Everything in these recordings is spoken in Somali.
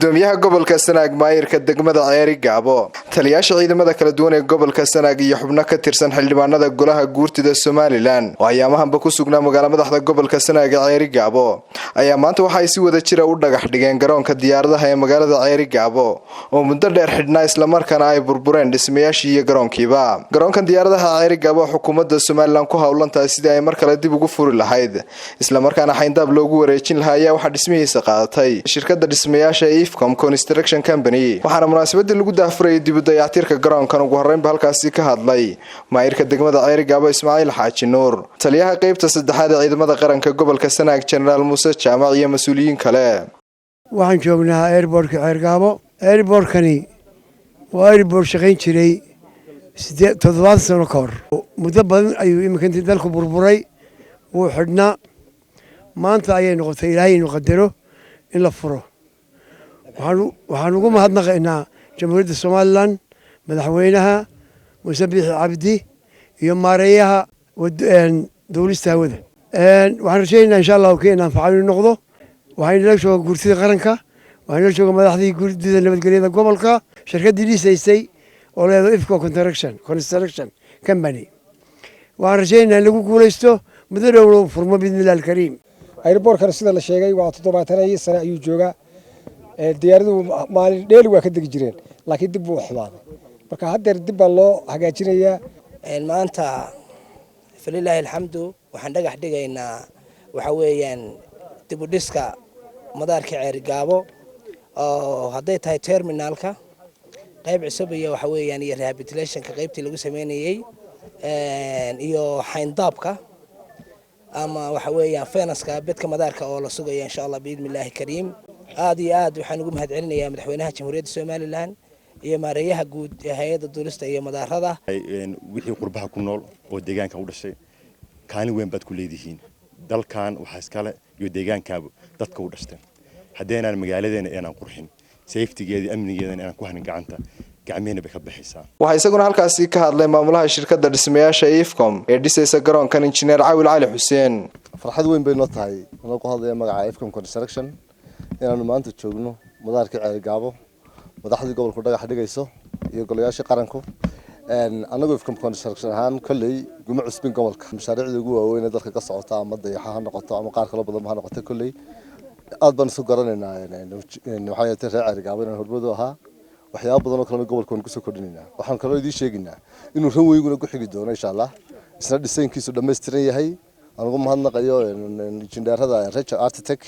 Gudoomiyaha gobolka Sanaag, maayirka degmada Ceeri Gaabo, taliyaasha ciidamada kala duwan ee gobolka Sanaag iyo xubno ka tirsan xildhibaanada golaha guurtida Somaliland oo ayaamahanba ku sugnaa magaala madaxda gobolka Sanaag ee Ceeri Gaabo ayaa maanta waxa ay si wada jira u dhagax dhigeen garoonka diyaaradaha ee magaalada Ceeri Gaabo oo muddo dheer xidhnaa, islamarkaana ay burbureen dhismayaashii iyo garoonkiiba. Garoonkan diyaaradaha Ceeri Gaabo xukuumadda Somaliland ku howlan tahay sidii ay mar kale dib ugu furi lahayd, islamarkaana xayndaab loogu wareejin lahaa, ayaa waxaa dhismihiisa qaadatay shirkada dhismayaasha Ifcom Construction Company. Waxaana munaasabadii lagu daahfurayay dib u dayactirka garoonkan ugu horreynba halkaasi ka hadlay maayirka degmada Ceeri Gaabo, Ismaaciil Xaaji Nuur, taliyaha qeybta saddexaad ee ciidamada qaranka gobolka Sanaag, Jenaraal Muuse Jaamac, iyo mas-uuliyiin kale. Waxaan joognaa airportka Ceergaabo. Airportkani waa airport shaqayn jiray 70 sano ka hor. Muddo badan ayuu iminka intii dalku burburay wuu xidhnaa. Maanta ayay noqotay, Ilaahay inuu qadaro in la furo. Waxaan ugu mahadnaqaynaa Jamhuuriyadda Somaliland, madaxweynaha Muuse Biixi Cabdi iyo maareeyaha duulista hawada. Waxaan rajaynaynaa, insha Allahu, kii anfaca inuu noqdo. Waxaa inala jooga guurtida qaranka, waxaa inala jooga madaxdii guurdida nabadgelyada gobolka, shirkaddii dhisaysay oo leedo Ifco Construction Company. Waxaan rajaynaynaa in lagu guulaysto, muddo dhowna uu furmo, biidni illahi alkariim. Airportkana sida la sheegay waa 70 sane ayuu joogaa. Diyaaraduhu maalin dheeli waa ka degi jireen, laakiin dib buu xumaaday. Marka haddeer dib baa loo hagaajinayaa. Maanta, falilaahi alxamdu, waxaan dhagax dhigaynaa waxa weeyaan dib u dhiska madaarka Ceerigaabo, oo hadday tahay terminalka qayb cusub iyo waxa weeyaan iyo rehabilitationka qaybtii lagu sameynayey iyo xayndaabka ama waxa weeyaan fenceka bedka madaarka oo la sugaya, insha Allah, biidni illaahi kariim. Aad iyo aad waxaan ugu mahadcelinayaa madaxweynaha Jamhuuriyadda Somaliland iyo maareeyaha guud ee hay-adda duulista iyo madaarada. Wixii qurbaha ku nool oo deegaanka u dhashay, kaalin weyn baad ku leedihiin. Dalkan waxaa iskale iyo deegaankaaba dadka u dhashteen. Haddeenaan magaaladeena aanan qurxin, safetygeeda, amnigeedana aanan ku hanin, gacanta gacmihina bay ka baxaysaa. Waxaa isaguna halkaasi ka hadlay maamulaha shirkadda dhismayaasha Ifcom ee dhisaysa garoonkan, Injineer Cawil Cali Xuseen. Farxad weyn bay noo tahay, anoo ku hadlaya magaca Ifcom Construction, inaanu maanta joogno madaarkii Ceerigaabo, madaxdii gobolku dhagax dhigayso iyo golayaashii qaranku. Anagu Ifcom Construction ahaan kolley guma cusbin gobolka. Mashaariicda ugu waaweyn ee dalka ka socota, ama dayaxa ha noqoto ama qaar kaloo badanba ha noqoto, kolley aad baan isu garanaynaa. Waxaa yeetay reer Ceerigaabo inaan hormadu ahaa. Waxyaaba badan oo kalena gobolka waan kusoo kordhinaynaa. Waxaan kaloo idiin sheegaynaa inuu runwayguna ku xigi doono, insha Allah, isna designkiisu dhammaystiran yahay. Aan ugu mahadnaqayo injineerada Reja Architect.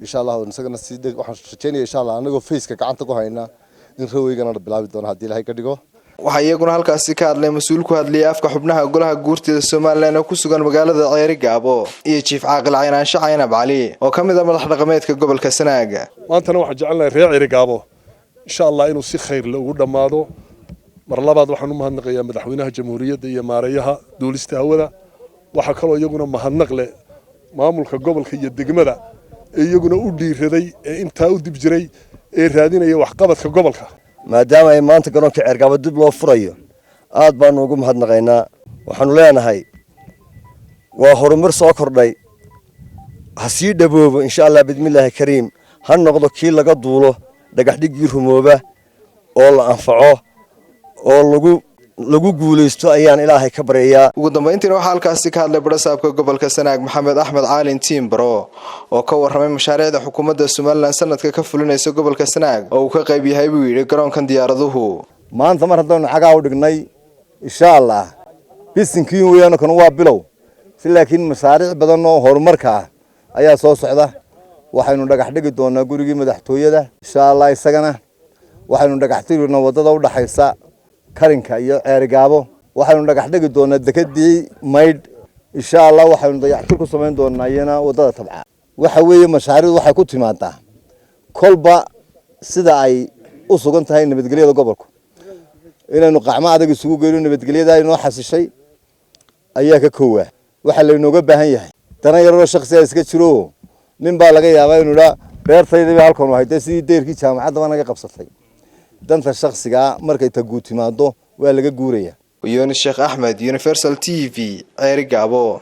Insha Allah isagana si waxaan rajeynaya, insha Allah, anagoo faceka gacanta ku hayna in runwaygana la bilaabi doono, haddii Ilahay ka dhigo. Waxaa iyaguna halkaasi ka hadlay mas-uul ku hadlayay afka xubnaha golaha guurtida Somaliland oo ku sugan magaalada Ceeri Gaabo iyo Jiif Caaqil Caynaanshe Caynab Cali oo ka mid ah madax dhaqameedka gobolka Sanaag. Maantana waxaan jecelnahay reer Ceeri Gaabo, insha Allah, inuu si khayr le ugu dhammaado. Mar labaad waxaan u mahadnaqayaa madaxweynaha jamhuuriyadda iyo maareeyaha duulista hawada. Waxaa kaloo iyaguna mahadnaq leh maamulka gobolka iyo degmada ee iyaguna u dhiiraday ee intaa u dib jiray ee raadinaya waxqabadka gobolka. Maadaama ay maanta garoonka Ceergaabo dib loo furayo, aad baanu ugu mahadnaqaynaa. Waxaanu leenahay waa horumar soo kordhay, ha sii dhaboobo, insha Allah, bidmillaahi kariim. Ha noqdo kii laga duulo, dhagaxdhiggii rumooba oo la anfaco oo lagu guulaysto ayaan Ilaahay ka baryayaa. Ugu dambeyntiina waxaa halkaasi ka hadlay barasaabka gobolka Sanaag, Maxamed Axmed Caalin Tiimbaro, oo ka warramay mashaariicda xukuumadda Somaliland sanadka ka fulinaysa gobolka Sanaag, oo uu ka qayb yahay, buu yidhi, garoonkan diyaaraduhu. Maanta mar haddaynu cagaa u dhignay, insha Allah, bisinkiin weeyaan, kan waa bilow si, laakiin mashaariic badan oo horumarka ah ayaa soo socda. Waxaynu dhagax dhigi doonaa gurigii madaxtooyada, insha Allah. Isagana waxaynu dhagax dhigi doonaa wadada u dhaxaysa Karinka iyo Ceerigaabo. Waxaynu dhagax dhigi doonaa dekadii Maydh, insha Allah. Waxaynu dayactir ku samayn doonaa iyana wadada Tabca. Waxa weeye mashaariicdu waxay ku timaadaa kolba sida ay u sugan tahay nabadgelyada gobolku. Inaynu qacmo adag isugu geyno nabadgelyada inoo xasishay ayaa ka koowaa. Waxaa laynooga baahan yahay dana yaroo shaksiga iska jiro. Nin baa laga yaabaa inuu idhaa beertaydaba halkan haytay, sidii deyrkii jaamacaddaba naga qabsatay. Danta shaksigaa markay ta guud timaado waa laga guuraya. Yunis Sheekh Axmed, Universal TV, Ceeri Gaabo.